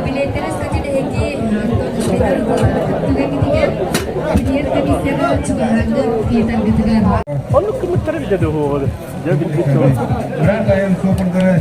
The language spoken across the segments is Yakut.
Билиэттэри өскөтүн эһиги түгэҥҥитигэр билиэт комиссияҕа чугаһааҥҥы ыйытаргытыгар. Оннук кымыттары билэ да уһуоҕу. Дьэ билбит дьон. Грант айан суоппардара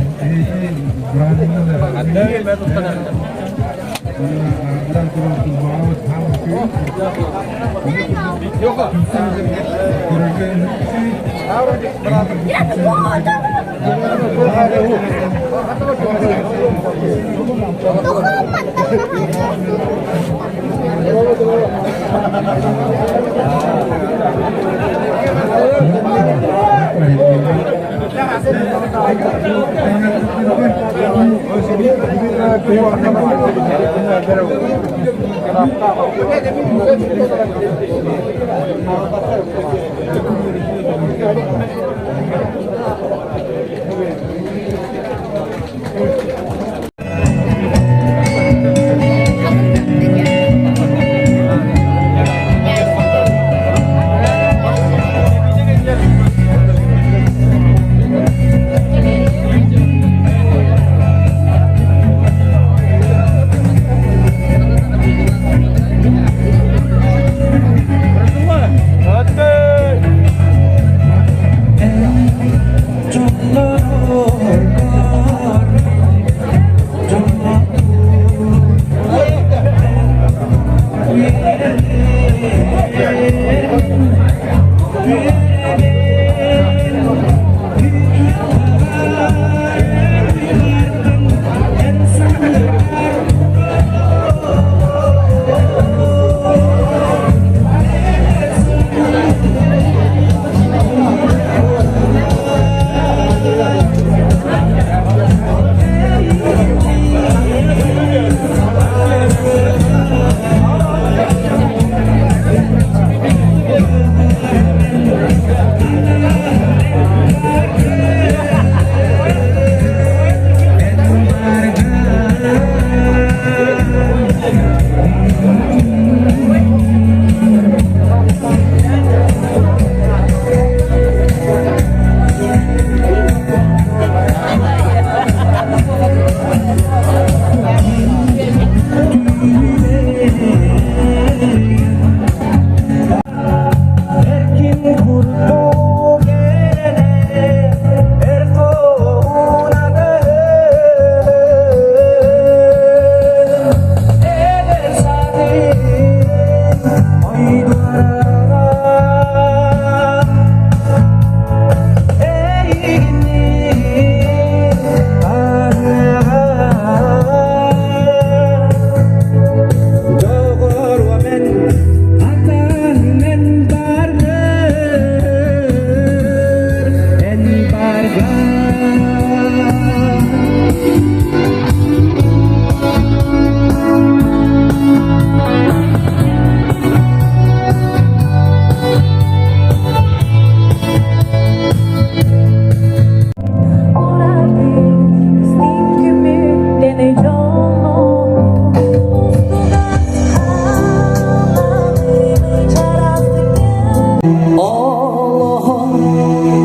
Allah'ım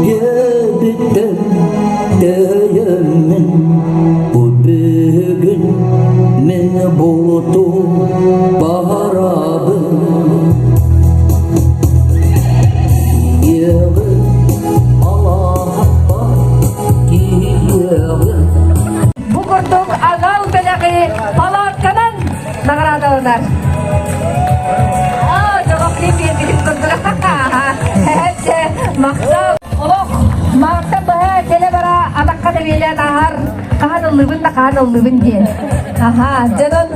yedikten değemin Bu бүгүн мен булту барабын Бу курдук анал бэлэҕи палатканан наҕараадаланар. Аа, дьоҕохлуу биэрбитим курдук. Эһэччэ, махтал. Олох, маарта быһа кэлэ-бара атахха тэбиэлээн ааһар. Хаһан ыллыыбын да хаһан ыллыыбын диэн. Аха, дьонон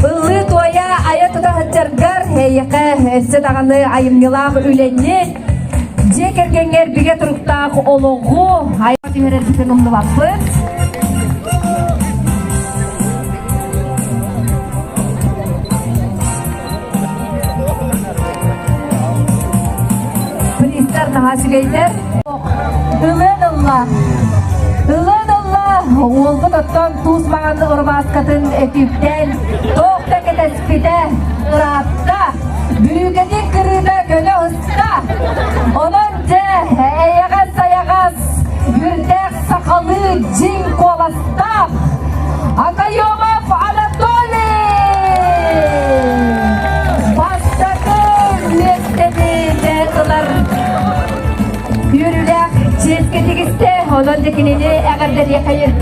ыллыы туойа айа тута сылдьаргар эйиэхэ өссө даҕаны айымньылаах үлэни, дьиэ кэргэҥҥэр бигэ туруктаах олоҕу айа түһэрэрбитин умнубаппыт. Пристар наһаа үчүгэйдэр. Ылыан ылла. Ылыан ылла. Уолбут оттон туус маҥан ырбааскатын өтүүктээн туох да кэтэспитэ ыраатта. Бүрүүкэтин кырыыта көнө ыста. Онон дьэ, эйэҕэс-сайаҕас, үрдээх сахалыы дьиҥ куоластаах. Онон да кинини эҕэрдэлиэхэйин.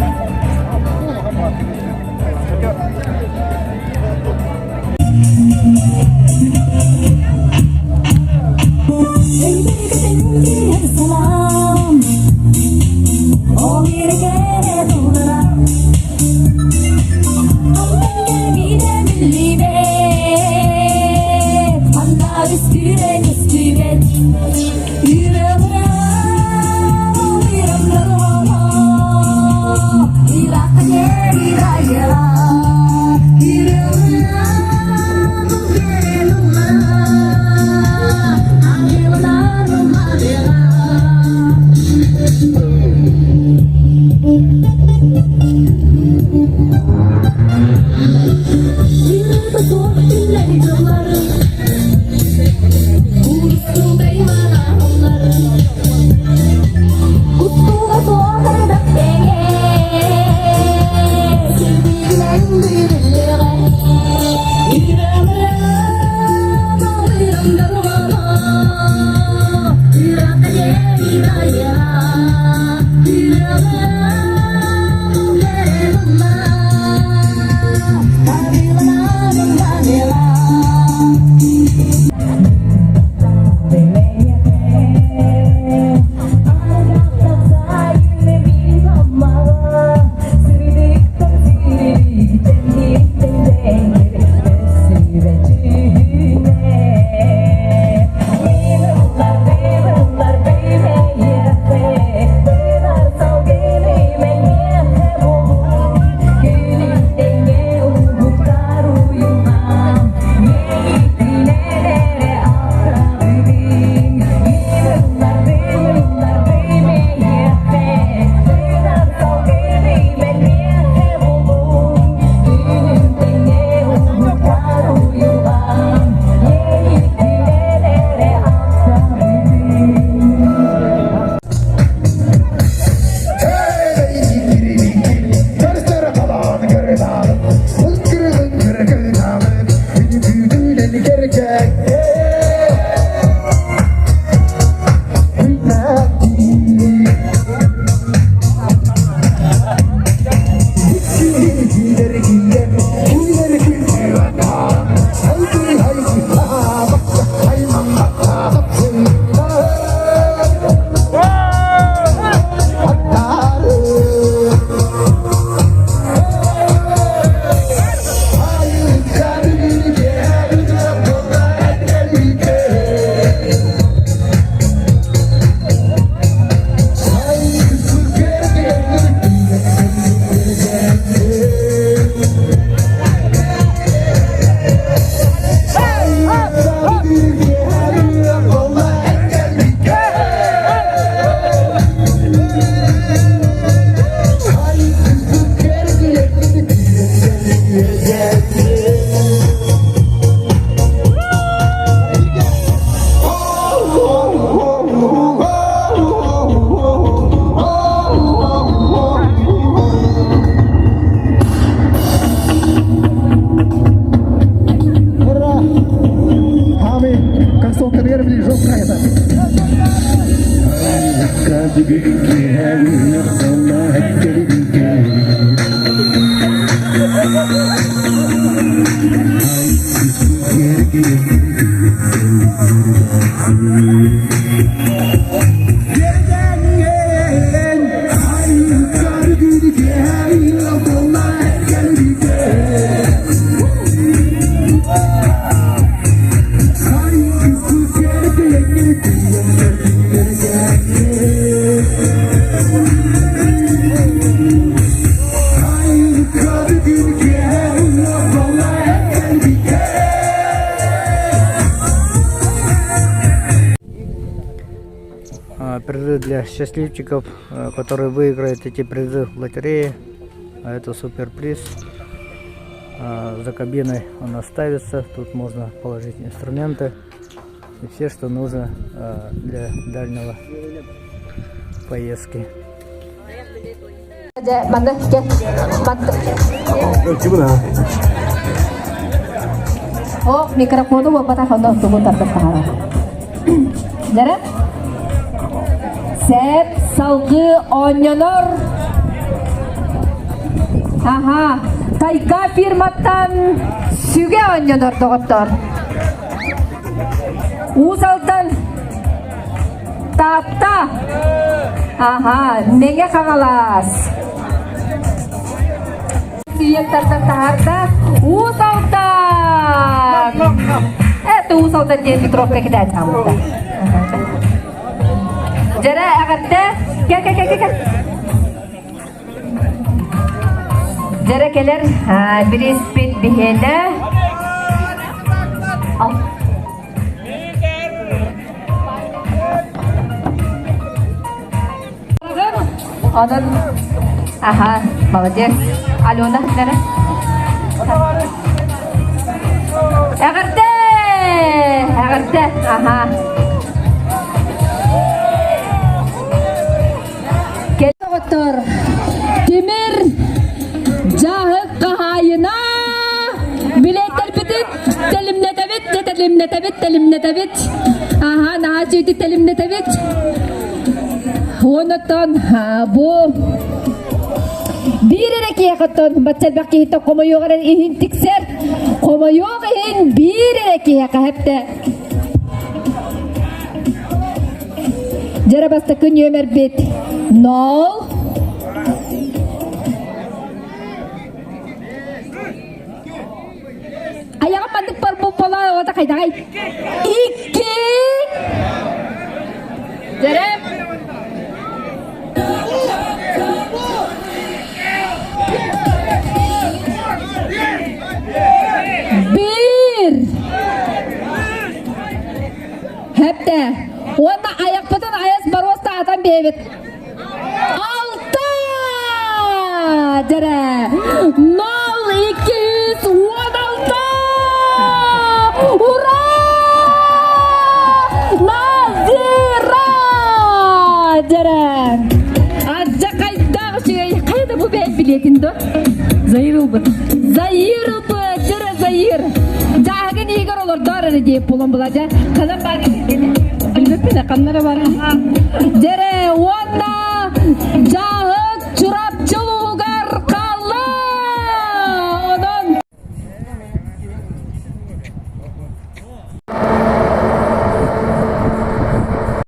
Призы для счастливчиков, которые выиграют эти призы в лотерее. А это суперприз. За кабиной он оставится. Тут можно положить инструменты и все, что нужно для дальнего поездки. Манна О, микрофону буолбатах онно тугу тарбаттаҕара. Дьэрэ? Сэп салгыы оонньонор. Аха, Тайга фирматтан сүгэ оонньонор доҕоттор. Уус Алдан Таатта. Аха, Мэҥэ Хаҥалас. Сүйэттартан таһаарда Уус Алдан. Это Уус Алдан диэн Петровка китааччы хаалбыта. Дьэрэ эҕэрдэ. Кэ кэ кэ кэ кэ. Дьэрэ кэлэр бириспит биһиэнэ. Онон, аха, молодец. Алена, нэрэ. Эҕэрдэ! Эҕэрдэ, аха. Доҕоттор, Тимир дьааһык хаһаайына билеттэрбитин тэлимнэтэбит, тэлимнэтэбит, тэлимнэтэбит. Аха, наһаа үчүгэй тэлимнэтэбит. Онотон бу биир эрэ киһиэхэттэн бачча элбэх киһиттэн хомойуох эрэ иһин тиксэр. Хомойуох иһин биир эрэ киһиэхэ хэптэ. Дьэрэ бастакы нүөмэрбит нол Айаҕым маннык барбыт буола оҕото хайдаҕай? Икки Дьэрэ Биир Хэптэ. Уонна айахпытын айас боруоста атан биэбит. Алта! Дьэрэ. Нол 216! Ура! Назира! Дьэрэ. Адьа хайдаах үчүгэй. Хайа да бу бэйэт билиэтин до? Заир ылбыт. Заир ылбыт. Дьэрэ Заир. Дьааһыгын иһигэр олордоор эрэ диэп булан була дьэ. Ханан баар Билбэппин ханнара бар. Дьэрэ уонна.